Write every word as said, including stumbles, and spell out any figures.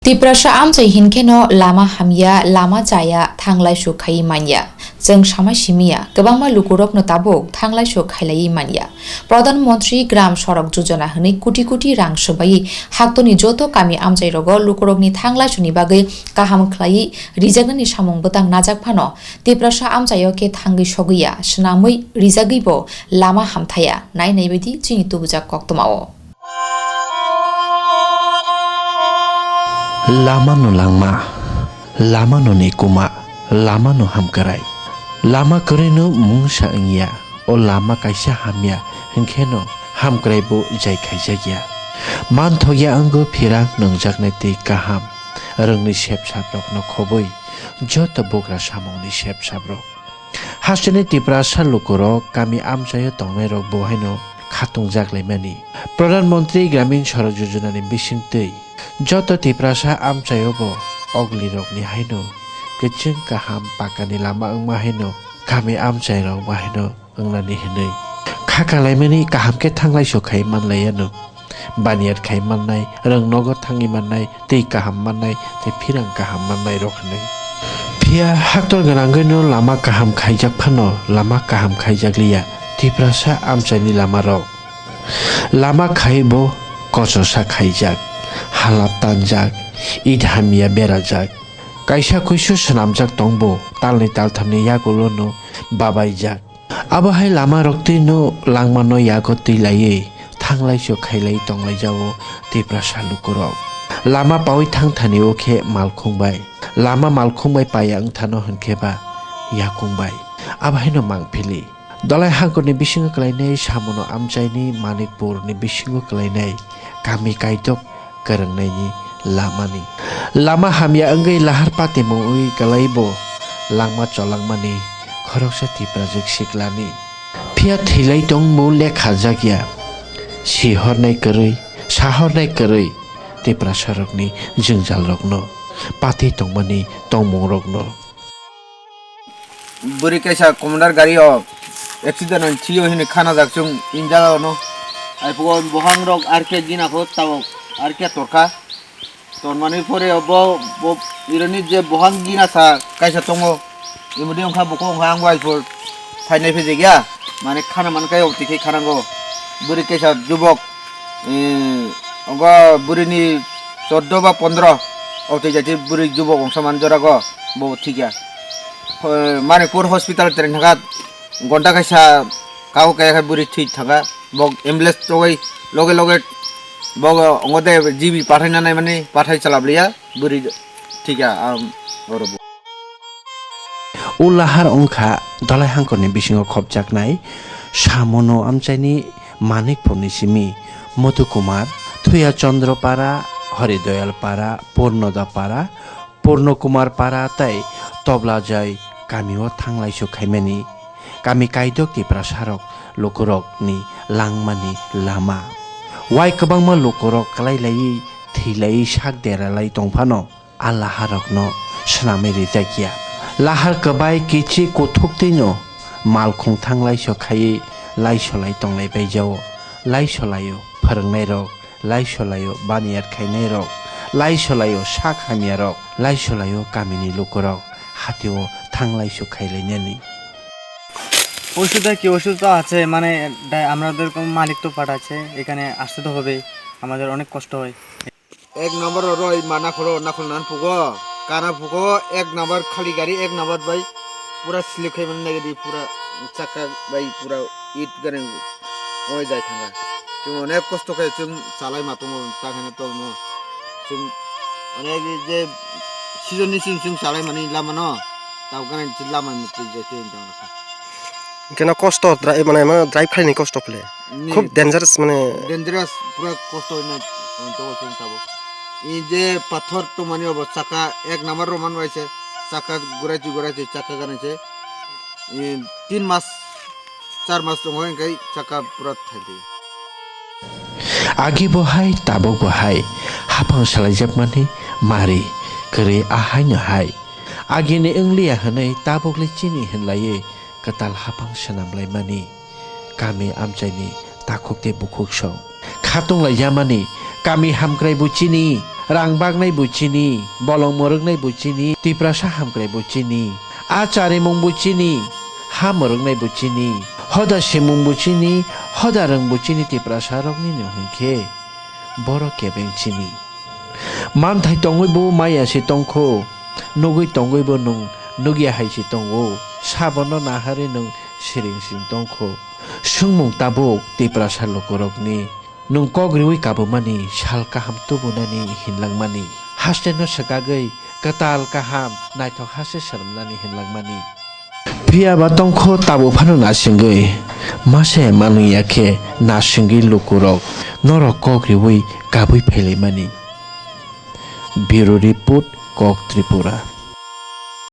Tiprasa amchai hinkheno lama hamya, lama chaya, thanglaisu khaiwi manya. Chwng sama simiya, kwbangma lukurokno tabuk thanglaisu khailaiwi manya. Pradhan Mantri Gram Sadak Yojana hwnwi koti koti rang swbaiwi haktorni joto kami amchairogo lukurokni thanglaisuni bagwi kaham khlaiwi rijaknani samung bwtang najak phano, Tiprasa amchaio khe thangwi sogwi ya, swnamwi rijagwibo lama hamthaya, nai naibaidi chini tubujak koktwmao. Lama no langma, lama no nikuma, lama no hamkrai. Lama kwrwi no mungsa wngya, o lama kaisa hamya, hwnkeno hamkrai bo jai khaijakya. Manthokya wngwi phirang nungjaknai tei kaham, rwngni sepsap rokno khobwi, joto bugra samungni sepsap rok. Hasteni Tiprasa lukurok kami amchaio tongnairok bo haino khatungjak laimani. Pradhan Mantri Gramin Sadak Yojana ni bisingtwi joto Tiprasa amchaio bo oglirokni haino kwchwng kaham pakani lama wngma haino kami amchairok bo haino wngnani hwnwi. Kha kalaimani kaham khe thanglaisu khai manlaiya no. Baniyat khai mannai, rwng nogo thangwi mannai, tei kaham mannai, tei phirang kaham mannai rok hwnwi. Phiya haktor gwnangwino lama kaham khaijak phano lama kaham khaijakliya Tiprasa amchaini lamarok. Lama khai bo kochosa khaijak, halap tanjak, it hamya berajak. Kaisa kuisu swnamjak tongbo talni talthamni yagulono babaijak. Abo hai lama rok twi no langma no yago twi laiwi thanglaisu khailai tonglai jao Tiprasa lukurok. Lama pawi thang thani o khe malkhung bai. Lama malkhung bai paya wng thano hwnkhe ba yakung bai. Abo hai no mangphili. Dolai hangkor ni bisingo kwlainai Samono amchaini Manikpur ni bisingo kwlainai kami kaitok kwrwngnaini lamani. Lama hamya wngwi lahar patimung wngwi kwlaibo langma cholangmani khoroksa Tiprajwk siklani. Phiya thwilai tongmo lekhajakya. Sihornai kwrwi, sahornai kwrwi Tiprasarokni jwngjalrokno, pati tongmani tongmungrokno. Bwrwi kaisa commander gari o accident oi thwi o hwnwi khanajak chwng India o no. Ai pugo buhang rok R K gina kho tabok R K torkha. Tormani pore o bo, bo ironi je buhang gina sa kaisa tongo. Imudi wngkha bukhuk wngkha ang bai phur phainai phejek ya. Mane khana man kai o twi khe khanango. Bwrwi kaisa jubok. Eh, ogo bwrwini choddo ba pondro, o twi jati bwrwi jubok wngsa man jorago, bo thikya. Ho-, Manikpur hospital tereng thangkha, gonta kaisa kau kaya khe bwrwi thwi thangkha, bo ambulance togwi loge loge bo ongo de G B pathai nanai mani pathai chalap liya, bwrwi thikya, am, oro bo. O lahar wngkha Dolai hangkorni bisingo khopjaknai Samono amchaini Manikpurni simi Mothu Kumar, Thuya Chandra Para, Hori Doyal Para, Purnoda Para, Purno Kumar Para tei Toblajai kamio thanglaisu khaimani. Kami kaitok Tiprasarok lukurokni langmani lama. Wai kwbangma lukurok kwlai laiwi thwi laiwi sak dera lai tongphano. A laharokno swnamwi rijak ya. Lahar kwbai kichi kuthuk twino malkhung thanglaiso khaiwi laisolai tonglai baijao. Laisolaio phwrwngnairok, laisolaio baniyat khainairok, laisolaio sak hamyarok, laisolaio kamini lukurok hatio thanglaiso khailainani. অসুবিধা কি? অসুবিধা তো আছে, মানে, ডা-, আমাদের কোনো মালিক তো পাঠাচ্ছে, এখানে আসতে তো হবে, আমাদের অনেক কষ্ট হয়। এক নম্বর রই ma nakholo, nakhol nan pugo, kana pugo, এক নম্বর খালি গাড়ি, এক নম্বর bai pura slip khai mani nagadi, pura chakka bai pura it gane oi jai thanga. Chwng onek kosto khe chwng chalai ma tongo, ta kheno tongno. Chwng onek je season ni chwng chwng chalai mani lama no, tao gane lama ni twi jai twi tong kha. Keno kosto dra-, mane, mane drive khaini kosto phle. Ni khub dangerous, mane. Dangerous, pura kosto hino, hino to chwng tabuk. I je pathor tongmani obo chakka এক নম্বর roman bai se chakka gurai twi gurai twi chakka gani se. I tin mas, char mas tongo hingkai chakka pura thai di. Agi bo hai, tabuk bo hai, hapang salaijakmani mari, kwrwi ahai no hai. Agini wngliya hwnwi tabukle chini hwnlaiwi kwtal hapang swnamlaimani. Kami amchaini takhuk tei bukhuk song khatung laijamani, kami hamkrai bo chini Rang baknai bo chini, bolong mwrwknai bo chini, Tiprasa hamkrai bo chini. A charimung bo chini, ha mwrwknai bo chini, hoda simung bo chini, hoda rwng bo chini Tiprasa rokni no hinkhe borok kebeng chini. Manthai tongwi bo maya se tongkho, nugwi tongwi bo nwng nukya hai se tongo, sabono naharwi nwng siring siring tongkho. Swngmung tabuk Tiprasa lukurokni. Nwng kok riwi kabumani sal kaham tubunani hinlangmani, hasteno swkagwi kwtal kaham naithok haste swnamnani hinlangmani. Phiyaba tongkho tabuk phano nasingwi, mase manwi ya khe nasingwi lukurok norok kok riwi kabwi phailaimani. Bureau Report, Kok Tripura.